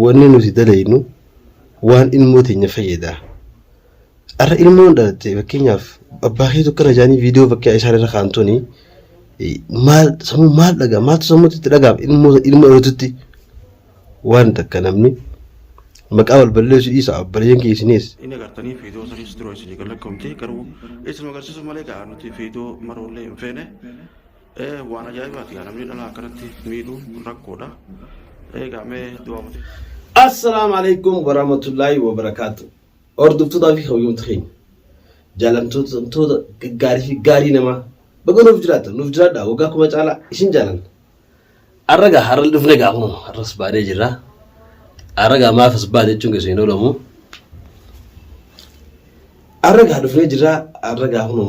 Wanni nuti dalaynu waan ilmoo teenya fayyada. Arra ilmoon dhalatte fakkeenyaaf abbaa keetu akkana jaanii viidiyoo fakkii isaan irra kaa'an tuni maal sammuu maal dhagaa maaltu sammuutti itti dhagaaf ilmoo ilmoo dhalatutti waan takka namni maqaa wal balleessu dhiisa obboleeyyan kiyya isinis. Inni agartanii viidiyoo saniis dura isinii gad lakkoomte garuu isin agarsiisu malee gaa nuti viidiyoo maroollee hin feene. Waan ajaa'ibaati gaa namni dhalaa akkanatti miidhuun rakkoodha. Egaa mee du'aa mute. Assalaamu alaikum warahmatullaahi wabarakaatu. Hordoftootaa fi kabajamtoota keenya jaalamtoota gaggaarii fi gaarii namaa baga nuuf jiraattan nuuf jiraadhaa waggaa kuma caalaa isin jaalanna. Har'a gaa har'a dhufne gaa kun har'as baadee jirra. Har'a gaa maaf as baate jechuun keessa hin oolamu. Har'a gaa dhufnee jirra har'a gaa kun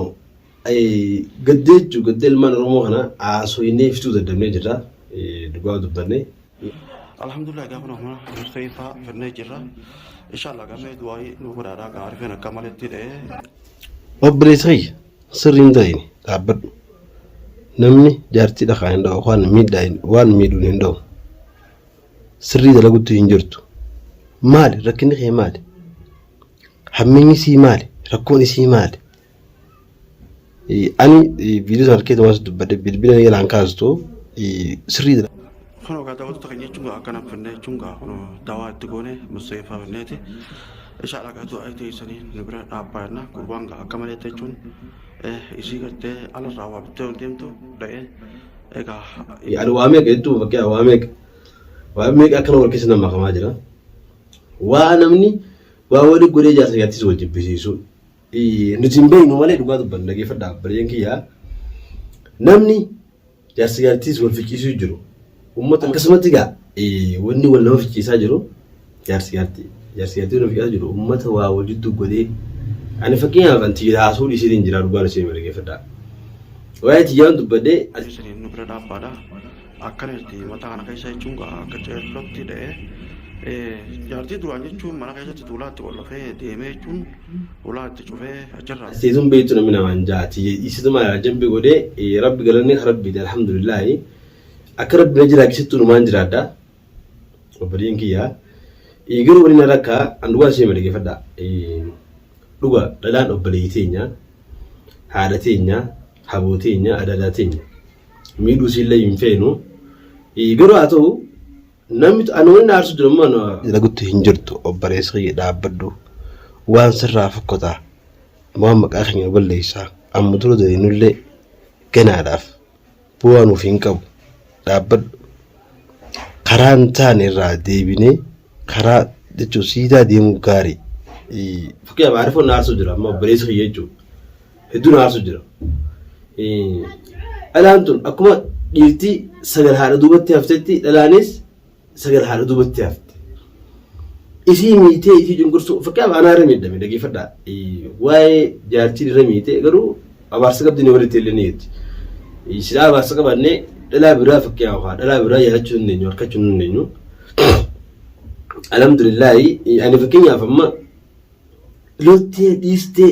gaddee jechuun gaddee ilmaan Oromoo kana haasofnee fixuu dadhabnee jirra. Dhugaa dubbanne. Alhamdulillah gaafa nama mustayfaa finnee jirra. Inshallah gamee du'aayii nu godhaadhaa gaa arifeen akka maletti dha'ee. Obboleessa kiyya sirrii hin ta'in dhaabbadhu. Namni jaartii dhakaa hin dha'u waan miidhaa waan miidhuun hin dha'u. Sirrii dalagutti hin jirtu. Maali rakkinni kee maali? Hammeenyi isii maali? Rakkoon isii maali? Ani viidiyoo sana harkee tumas dubbadhe bilbila jalaan kaastu sirrii dalagu. Kunoo gaa daawwattoota keenya jechuun gaa akkana finnee jechuun gaa kunoo dawaa itti goone mustayfaa finneeti. Inshallah gaa du'aa teessanii nu bira dhaabbaa jenna gurbaan gaa akka maleetti jechuun isii gartee alarraa waa bittee ol deemtu dha'ee egaa. Ani waa meeqa jechuun fakkii waa meeqa waa meeqa akkana wal keessa nama makamaa jira. Waa namni waa wali godhee jaarsa jaartis wal jibbisiisu. Nuti hin beeknu malee dhugaa dubbanna dhageeffadhaa obboleeyyan kiyyaa. Namni Jaarsi jaartiis wal ficciisuu jiru. Uummata akkasumatti egaa wanni wal nama ficciisaa jiru jaarsi jaartii. Jaarsi jaartii wal ficciisaa jiru uummata waa wal jidduu godhee. Ani fakkeenyaaf an tiyya haasuu dhiisee jira dhugaan isin hima dhaggeeffadhaa. Waa'ee tiyyaan dubbadhee Isiniin nu bira dhaabbaadha. Akkana jirti mataa kana keessa jechuun gaa akka ceellotti dha'ee jaartii duraan jechuun mana keessatti tuulaa itti qollofee deemee jechuun hulaa itti cufee achirraa. Seetun beektu namni namaan jaati isituma jambi godhee rabbi galanni ka rabbiiti alhamdulillaahi akka rabbi na jiraachisettu numaan jiraadha obboleeyyan kiyya garuu waliin na rakkaa an dhugaa ishee dhaggeeffadha dhuga dhalaan obboleeyyi teenya haadha teenya haboo teenya adaadaa teenya miidhuu isiillee hin feenu garuu haa ta'u Namni ani wanni aarsu jiru immoo ana. Dalagutti hin jirtu obboleessa kiyya dhaabbadhu waan sirraa fokkotaa waan maqaa keenya nu balleessaa amma dura dalaynullee ganaadhaaf bu'aa nuuf hin qabu dhaabbadhu karaa hin taane irraa deebinee karaa jechuun siidaa deemuu gaarii. Fakkeenyaaf Aarifoon na aarsu jira amma obboleessa kiyya jechuudha. Hedduu na aarsu jira. Dhalaan tun akkuma dhiirti sagal haadha duubatti haftetti dhalaanis sagal haadha duubatti hafte. Isii miitee isii cunqursuu fakkeenyaaf anaa irra miidhame dhageeffadhaa. Waa'ee jaartiin irra miitee garuu abaarsa qabdi ni walitti illee ni jetti. Silaa abaarsa qabannee dhalaa biraa fakkeenyaaf dhalaa biraa yaadachuu hin dandeenyu harkachuu hin dandeenyu. Alhamdulillaahi ani fakkeenyaaf amma loltee dhiistee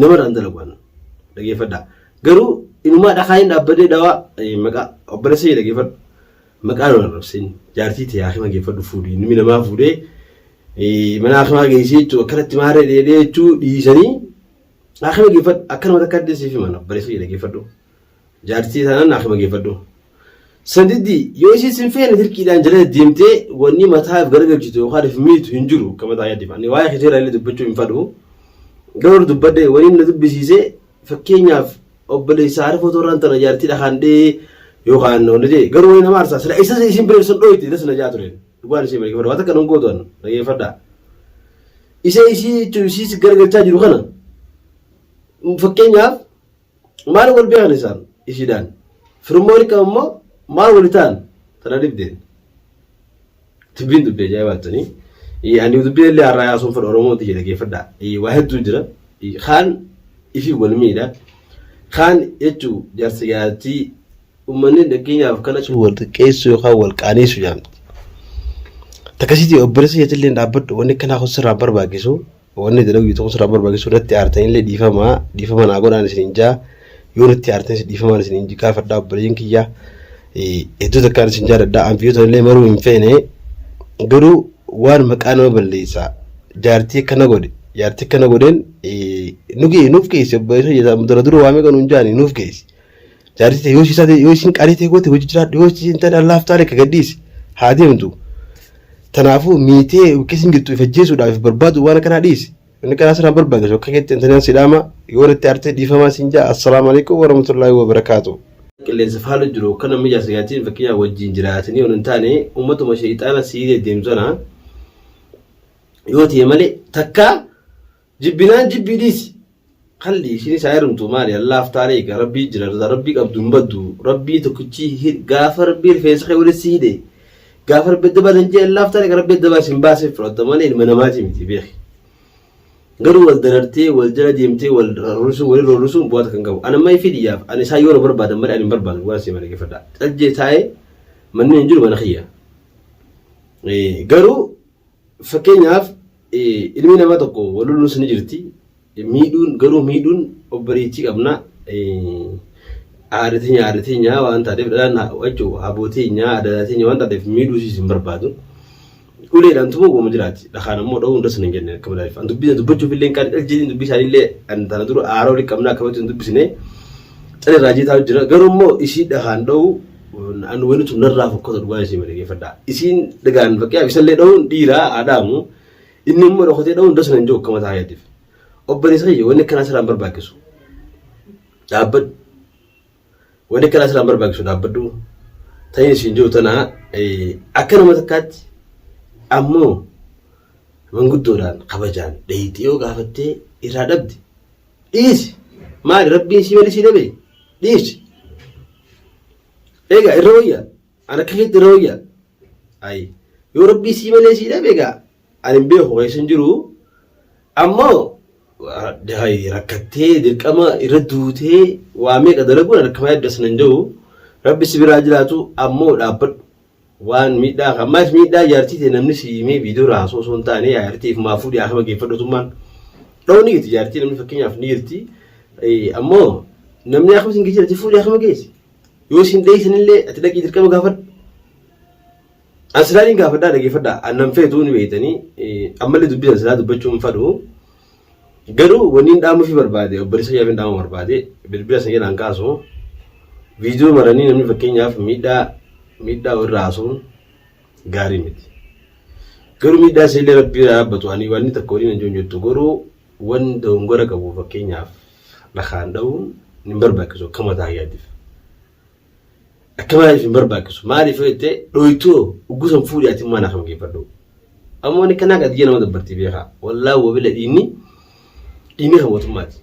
namarraan dalagu an dhageeffadhaa. Garuu inumaa dhakaa hin dhaabbadee dhawaa maqaa obboleessa kee dhageeffadhu. Maqaa nu arrabsin jaartii tee haakima geeffadhu fuudhi ilmi namaa fuudhee mana haakimaa geessee jechuun akkanatti maarree dheedhee jechuu dhiisanii haakima geeffadhu akkanuma takka adda siif himan obboleessa kee dhageeffadhu. Jaartii taanaan haakima geeffadhu. San diddi yoo isiin sin feene dirqiidhaan jala deddeemtee wanni mataa if garagalchitu yookaan if miitu hin jiru akka mataa yaaddiif. Ani waa'ee keetii illee dubbachuu hin fadhu. Garuu dubbadhe waniin na dubbisiise fakkeenyaaf obboleessa Arifoo Tooraan tana jaartii dhakaan dhee yookaan wanni ta'e garuu wani nama aarsaa sila isa isin bira sun dhooyte isa na jaa ture. Dhugaan ishee malee waan takka nan gootu an dhageeffadhaa. Isa isii jechuun isii garagalchaa jiru kana fakkeenyaaf Maal wal beekan isaan ishiidhaan? Firummaa wali qaban moo maal wali ta'an? Tana dhibdeen. Dubbiin dubbii ajaa'ibaa tuni. Ani dubbii illee har'aa yaasuun fedha Oromoo tiyya dhageeffadhaa. Waa hedduu jira. Kaan ifii wal miidha. Kaan jechuu jaarsa jaartii uummanni fakkeenyaaf kana wal xiqqeessuu yookaan wal qaaneessuu jedhamti. Takkasitti obboleessa keetillee dhaabbadhu wanni akkanaa kun sirraa barbaachisu. Wanni dalagu tokko sirraa barbaachisu irratti aartanillee dhiifama dhiifama naa godhaan isiniin jaa yoo natti aartanis dhiifamaan isiniin gaafadhaa obboleeyyan kiyyaa. Hedduu takkaan isin jaaladha. An viidiyoo tanallee maruu hin feene. Garuu waan maqaa nama balleessaa jaartii akkana godhe jaartii akkana godheen nu gee nuuf geessi obboleessa jedha dura dura waa meeqa nuun jaani nuuf geessi. Jaartii ta'e yoo isiin taate yoo isiin qaalii ta'e goote hojii jiraadhu yoo isiin taate allaaf taale ka gadhiisi haa deemtu. Tanaafuu miitee keessa hin jirtu if ajjeesuudhaaf if barbaadu waan akkanaa dhiisi. Inni karaa siraan barbaachisu akka keetti intaleen si dhaama yoo natti aarte dhiifamaa siin jaa assalaamu alaikum warahmatullaahi wabarakaatu. Qilleensa faalu jiru kan namni jaarsa jaartiin fakkeenyaaf wajjin jiraatanii yoo hin taane ummatuma sheeyxaana sii deddeemtu sana yoo ta'e malee takka jibbinaan jibbii dhiisi. Kalli ishiin isaa heerumtu maali allaaf taale egaa rabbii jira rabbii qabdu hin baddu rabbii tokkichi gaafa rabbii rifeensa kee walitti si hidhe gaafa rabbi adda baasan jee allaaf taale rabbi adda baasin baasee fudhatta malee ilma namaati miti beeki. Garuu wal darartee wal jala deemtee wal roorrisuun wal roorrisuun bu'aa kan qabu. Ani amma ifii dhiyyaaf ani isaan yoo na barbaadan malee ani hin barbaadu waan si malee gefadha. Caljee taa'ee manni hin jiru mana kiyya. Garuu fakkeenyaaf ilmi namaa tokko wal loluunis ni jirti. Miidhuun garuu miidhuun obboleettii qabna. Aada teenya aada teenya waan taateef dhalaan jechuun haboo teenya aadaa teenya waan taateef miidhuu isiis hin barbaadu. Uleedhaan tumuu gooma jiraati. Dhakaan ammoo dha'uu hundas hin jenne akka malaayif. An dubbii dubbachuuf illee hin qaani dhaljeetiin dubbii isaanii illee an tana dura aara walitti qabna akkamatti hin dubbisne. Cali raajii taa'u jira. Garuu immoo isii dhakaan dha'uu an wani tun narraa fokkata dhugaa isii malee geeffadha. Isiin dhagaan fakkeenyaaf isallee dha'uun dhiiraa haadhaamu. Inni immoo dhokatee dha'uun das nan jiru akka mataa keetiif. Obboleessa kiyya wanni akkanaa sirraa hin barbaachisu. Dhaabbadhu. Wanni akkanaa sirraa hin barbaachisu dhaabbadhu. Ta'in isin jiru tana akka nama takkaatti ammoo manguddoodhaan kabajaan dheeyxee yoo gaafattee irraa dhabde dhiisi. Maali rabbiin sii malee sii dhabe dhiisi. Egaa irra wayya An akka keetti irra wayya. Ayi. Yoo rabbii sii malee sii dhabe egaa ani hin beeku keessa hin jiru. Ammoo rakkattee dirqama irra duutee waa meeqa dalaguun an akkama yaaddu as nan jiru. Rabbi si biraa jiraatu ammoo dhaabbadhu. Waan miidhaa ammaas miidhaa jaartii ta'e namni si himee viidiyoo irraa haasoo osoo hin taane jaartii ifumaa fuudhii akkama geeffadhu tummaan. Dha'uu ni jirti jaartii namni fakkeenyaaf ni jirti. Ammoo namni akkuma isin geessi fuudhii akkama geessi. Yoo isin dheeysan illee ati dhaqii dirqama gaafadhu. An silaa niin gaafadhaa dhageeffadhaa. An nan feetuu ni beeytanii ammallee dubbii san silaa dubbachuu hin fadhu. Garuu wanni hin dhaamuufii barbaade obboleessa kiyyaaf hin dhaamu barbaade bilbila san jalaan kaasu viidiyoo maranii namni fakkeenyaaf miidhaa miidhaa irraa haasa'uun gaarii miti. Garuu miidhaa isa illee rabbii irraa dhaabbatu ani wanni takka waliin hin jirtu garuu wanni dogongora qabu fakkeenyaaf dhakaan dha'uun hin barbaachisu akka mataa kiyyaatiif. Akka maaliif hin barbaachisu? Maaliif yoo jette dhoytoo uggusan fuudhi ati immoo anaaf geeffadhu. Ammoo inni kanaa qadiyya nama dabbartii beekaa. Wallaahi wabila dhiinni dhiinni kan mootummaati.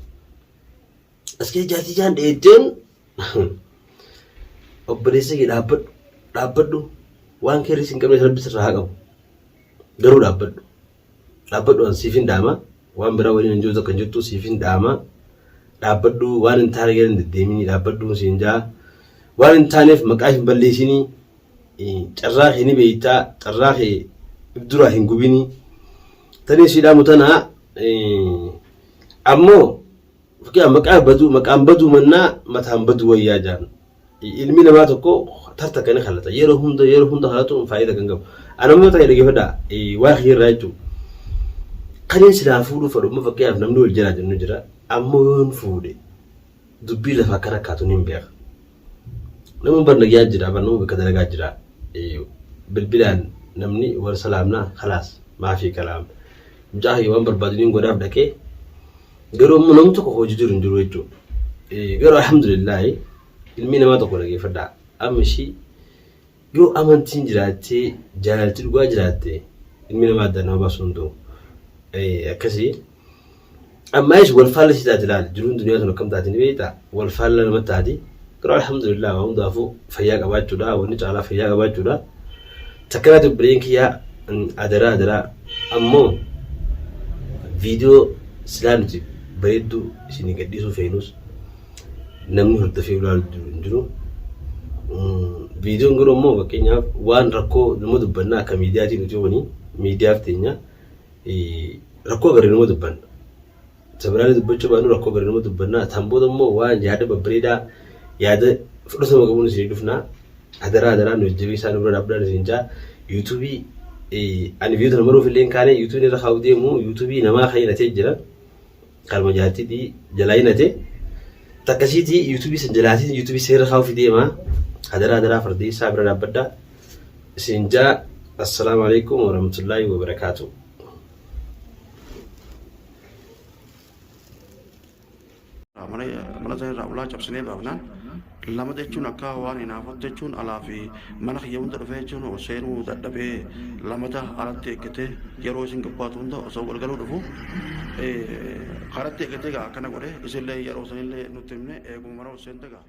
As keessa jaartii jaan dheetteen obboleessa kee dhaabbadhu dhaabbadhu waan keerri sin qabne rabbi sirraa haa qabu. Garuu dhaabbadhu. Dhaabbadhu an siifin dhaama waan biraa waliin hin jiru takka hin jirtu siifin dhaama dhaabbadhu waan hin taane gara hin deddeeminii dhaabbadhu siin jaa waan hin taaneef maqaa hin balleessinii carraa kee ni beektaa carraa kee if duraa hin gubinii tanii sii dhaamu tana ammoo fakkeenyaaf maqaa baduu maqaan baduu mannaa mataan baduu wayyaa jaan Ilmi namaa tokko tar takka ni kalata. Yeroo hunda yeroo hunda kalatuun faayidaa kan qabu. Ana immoo ta'e dhaggeeffadhaa waa kiyyarraa jechuudha. Kanin silaa fuudhuu fedhu amma fakkeenyaaf namni wal jalaa jennu jira. Ammoo yoon fuudhe dubbii lafaa akka rakkaatu ni beeka. Namni bar nagyaa jira bar nama bakka dalagaa jira. Bilbilaan namni wal salaamnaa kalaas maafii kalaam. Mucaa kiyya waan barbaadu niin godhaaf dhaqee garuu ammoo namni tokko hojii jiru hin jiru jechuudha. Garuu alhamdulillaahi ilmi namaa tokko dhageeffadhaa. Amma ishii yoo amantiin jiraattee jaalalti dhugaa jiraatte ilmi namaa addaan nama baasuu hin danda'u. Akkasii ammaayis wal faalla si taati laal jiruun duniyaa sun akkam taati ni beektaa wal faalla nama taati. Garuu alhamdulillah waa hundaafuu fayyaa qabaachuudha wanni caalaa fayyaa qabaachuudha. Takkanaati obboleeyyan kiyyaa adaraa adaraa ammoo viidiyoo silaa nuti bareedduu isinii gadhiisuu feenus namni hordofee ilaalu hin jiru. Viidiyoon garuu ammoo fakkeenyaaf waan rakkoo nama dubbannaa akka miidiyaatii nuti kuni miidiyaaf teenya rakkoo agarre nama dubbanna. Isa biraallee dubbachuu baannu rakkoo agarre nama dubbannaa. Tan booda immoo waan yaada babbareedaa yaada fudhatama qabuun isinii dhufna. Hadaraa hadaraa nu jajjabeessaa nu bira dhaabdaan isin jaa yuutuubii ani viidiyoo tana maruuf illee hin kaane yuutuubiin irra kaa'u deemu yuutuubii namaa kan hidhatee jira. Kalma jaartiitii jalaa hinate takkasiitii yuutuubii san jalaatiin yuutuubii seera kaa'uuf deema. Hadaraa hadaraa fardeessaa bira dhaabbadhaa isin jaa assalaamu alaikum warahmatullaahi wabarakaatuh. Mana sana irraa ulaa cabsinee baafnaan lama jechuun akka waan hinaafutti jechuun alaa fi mana kiyya hunda dhufee jechuun ol seenuu dadhabee lamata alatti eeggatee yeroo isin gabbaatu hunda osoo galgaluu dhufu karatti eeggatee gaa akkana godhe isinillee yeroo sanillee nutti himne eeguma mana ol seente gaa.